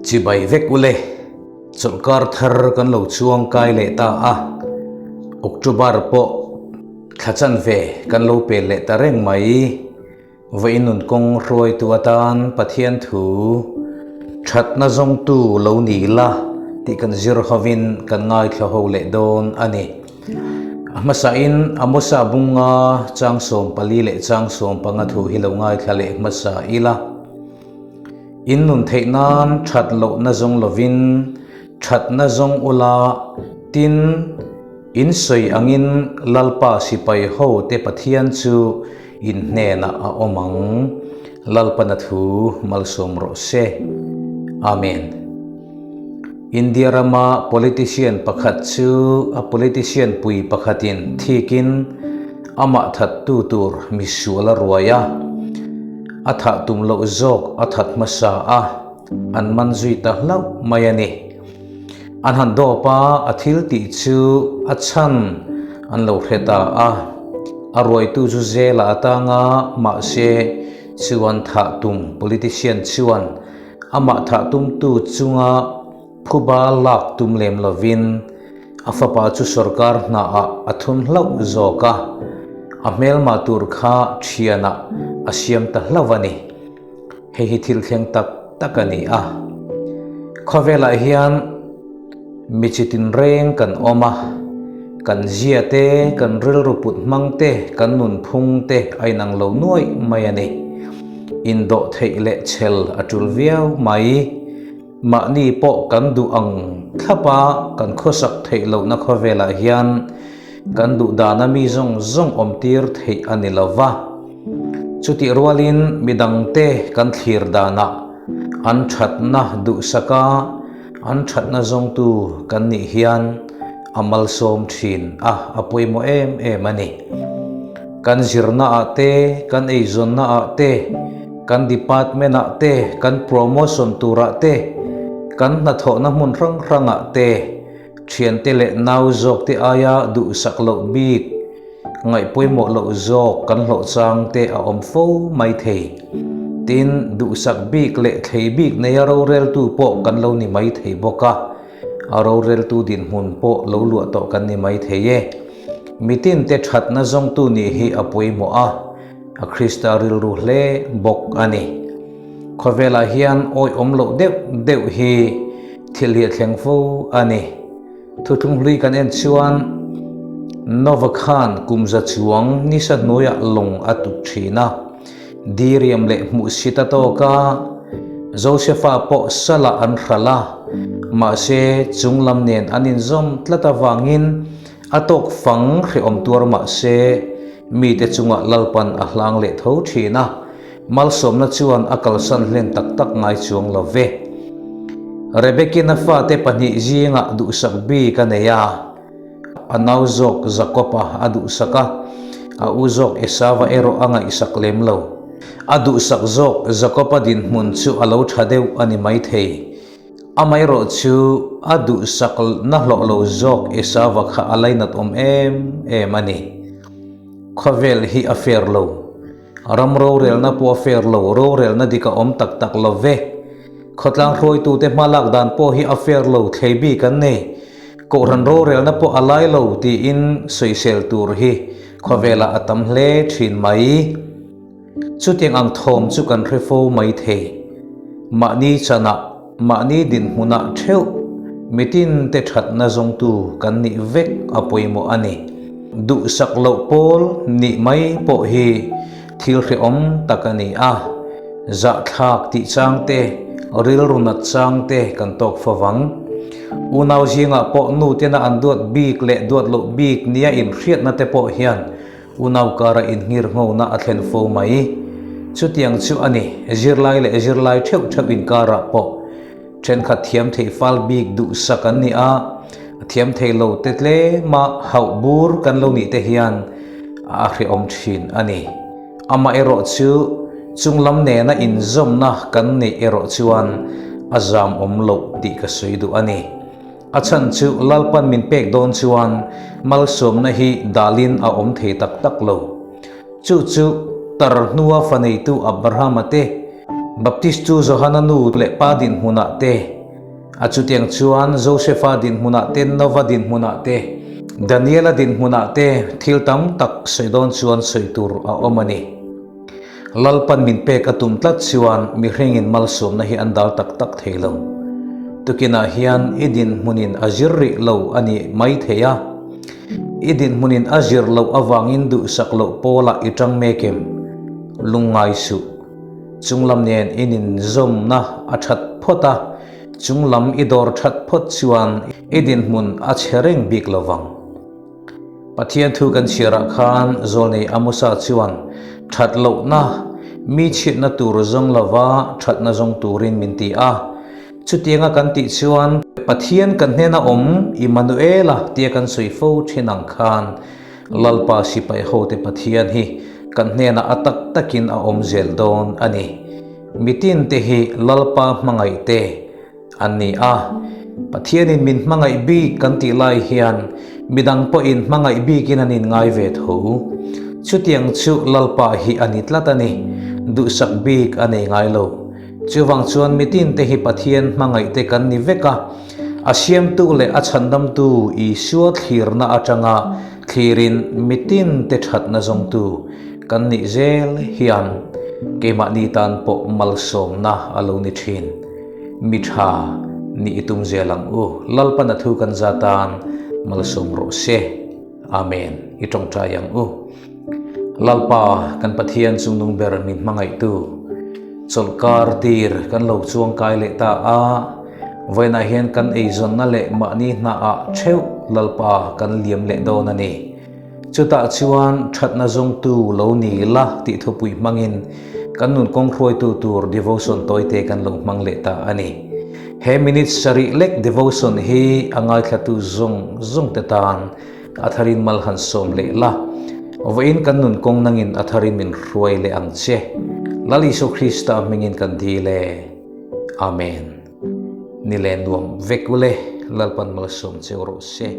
Chibai vek ule, chawlhkar thar kan lo chuang kai leh ta a, October pawh thla chanve kan lo pel leh ta reng mai. Vawiin nun kawng hruaitu atan Pathian thu thatna zawngtu lo ni la tih kan zir hovin kan ngaithla ho leh dawn a ni. A hmasain Amosa bunga chang 14 leh chang 15 thu hi lo ngaithla leh hmasa ila. In nun theih nan that lohna zawng lovin thatna zawng ula tin, In sawi angin Lalpa sipai ho te Pathian chu in hnenah a awm ang. Lalpana thu malsawm rawh se. Amen. India rama politician pakhat chu a politician pui pakhatin thikin amah thattu tur misual a ruai a, a thah tum loh zawk a that hmasa a, an man zui ta hlauh mai a ni. An han dawp a, a thil tih chu a chhan an lo hre ta a. A ruaitu chu zela a tang a, mahse chuan thah tum politician chuan amah thah tumtu chunga phuba lak tum lem lovin a fapa chu sorkar hnaah a thun hlauh zawk a, a hmelmah tur kha thianah a siam ta hlauh a ni. Hei hi thil thleng tak tak a ni a. Khawvelah hian mi chi tinreng kan awm a, kan zia te, kan rilru put hmang te, kan nunphung te a inang lo nuaih mai a ni. Indawh theih leh chhel a tul viau mai. Mahni pawh kan duh ang thlap a, kan khawsak theih lohna khawvelah hian kan duh dana mi zawng zawng awm tir theih a ni lo va. Chutih rualin midangte kan thlir danah an thatna duhsaka an thatna zawngtu kan nih hian a malsawm thin a, a pawimawh em em a ni. Kan zirnaah te, kan eizawnnaah te, kan department-ah te, kan promotion turah te, kan hnathawhna hmun hrang hrangah te, thiante leh nau zawkte aia duhsak loh bik, ngaih pawimawh loh zawk kan hlawh chang te a awm fo mai thei. Tin, duhsak bik leh thlei bik neia roreltu pawh kan lo ni mai thei bawk a, a roreltu dinhmun pawh lo luah tawh kan ni mai thei e. Mitinte thatna zawngtu nih hi a pawimawh a. A Krista rilru hle bawk a ni. Khawvelah hian awihawm loh deuh deuh hi thil hi a thleng fo a ni. Thuthlung hlui kan en chuan Nova khan kum za chuang nisa hnuaiah lawng a tuk thin a, diriam leh hmuhsit a tawk a, Josefa pawh salah an hralh a, mahse chunglam nen an inzawm tlat avangin A tawk fang hrehawm tuar mah se, mite chungah Lalpan a hlang leh tho thin a, malsawmna chuan a kalsan hlen tak tak ngai chuang lo ve. Rebekin a fate pahnih zingah duhsak bik a nei a, a nau zawk Jakob-a a duhsak a, a u zawk Esava erawh a ngaihsak lem lo. A duhsak zawk Jakob-a dinhmun chu a lo tha deuh a ni maithei. Amaherawh chu a duhsak na hlawh lo zawk Esava kha a lainat awm em em a ni. Khawvel hi a fair lo. Ram rorelna pawh a fair lo, rorelna dik a awm tak tak lo ve. Khawtlang hruaitute hma lak dan pawh hi a fair lo, thlei bik an nei. Kohhran rorelna pawh a lai lo tiin sawisel tur hi khawvelah a tam hle thin mai. Chutiang ang thawm chu kan hre fo mai thei. Mahni chanah, mahni dinhmunah theuh mitin te thatna zawngtu kan nih vek a pawimawh a ni. Duhsak loh pawl nih mai pawh hi thil hrehawm tak a ni a, zahthlak tih chang te, rilru nat chang te kan tawk fo vang. Unau zingah pawh nu tena an duat bik leh duat loh bik nia inhriatna te pawh hian Unau kara inngir nghona a thlen fo mai. Chutiang chu a ni, zirlai leh zirlai theuh theuh inkarah pawh thenkhat thiam theih fal bik duhsak an ni a, a thiam thei lo te tlema hauh bur kan lo nih te hian a hrehawm thin a ni. Amaherawh chu chunglam nena inzawmna kan neih erawh chuan a zamawm loh tih ka sawi duh a ni. A chhan chu Lalpan min pek dawn chuan malsawmna hi dalin a awm thei tak tak lo. Chu chu tar hnua fa neitu Abrahama te, Baptistu Johana nu leh pa dinhmunah te. A chutiang chuan Josefa dinhmunah te, Nova dinhmunah te, Daniela dinhmunah te thil tam tak sawi dawn chuan sawi tur a awm a ni. Lalpan min pek a tum tlat chuan mihringin malsawmna hi an dal tak tak thei lo. Tukinah hian i dinhmunin a zir rih lo a ni mai thei a. I dinhmunin a zir loh avangin duhsak loh pawlah i tang mek em? Lungngai suh. Chunglam nen i ninzawmna a that phawt a, chunglam i dawr that phawt chuan i dinhmun a chhe reng bik lo vang. Pathian thu kan chhiarah khan Zawlnei Amosa chuan that lohna mi chhiatna tur zawng lova thatna zawng turin min ti a. Chutianga kan tih chuan Pathian kan hnena awm Immanuela tia kan sawi fo thin ang khan Lalpa sipai hote Pathian hi kan hnenah a tak takin a awm zel dawn a ni. Mitin te hi Lalpa hmangaih te an ni a. Pathianin min hmangaih bik kan tih lai hian midang pawhin hmangaih bikin an inngai ve tho. Chutiang chu Lalpa hi a ni tlat a ni. Duhsak bik a nei ngai lo. Chuvang chuan mitin te hi Pathian hmangaih te kan ni vek a, a siamtu leh a chhandamtu Isua thlirna atanga thlirin mitin te thatna zawngtu kan nih zel hian keimahni tan pawh malsawmna a lo ni thin. Mi tha nih i tum zel ang u. Lalpan a thu kan za tan malsawm rawh se. Amen. I tawngtai ang u. Lalpa, kan Pathian chungnung ber min hmangaihtu, chawlhkar tir kan lo chuangkai leh ta a, vawiinah hian kan eizawnna leh mahni hnaah theuh Lalpa kan liam leh dawn a ni. Chutah chuan thatna zawngtu lo ni la tih thupui hmangin kan nun kawng hruaitu tur devotion tawite kan lo hmang leh ta a ni. He minute sarih lek devotion hi a ngaithlatu zawng zawngte tan A tharin mal han sawm leh la, vawiin kan nun kawng nangin a tharin min hruai leh ang che. Lal Isua Krista hmingin kan dil e. Amen. Ni leh nuam vek ule, Lalpan malsawm cheu rawh se.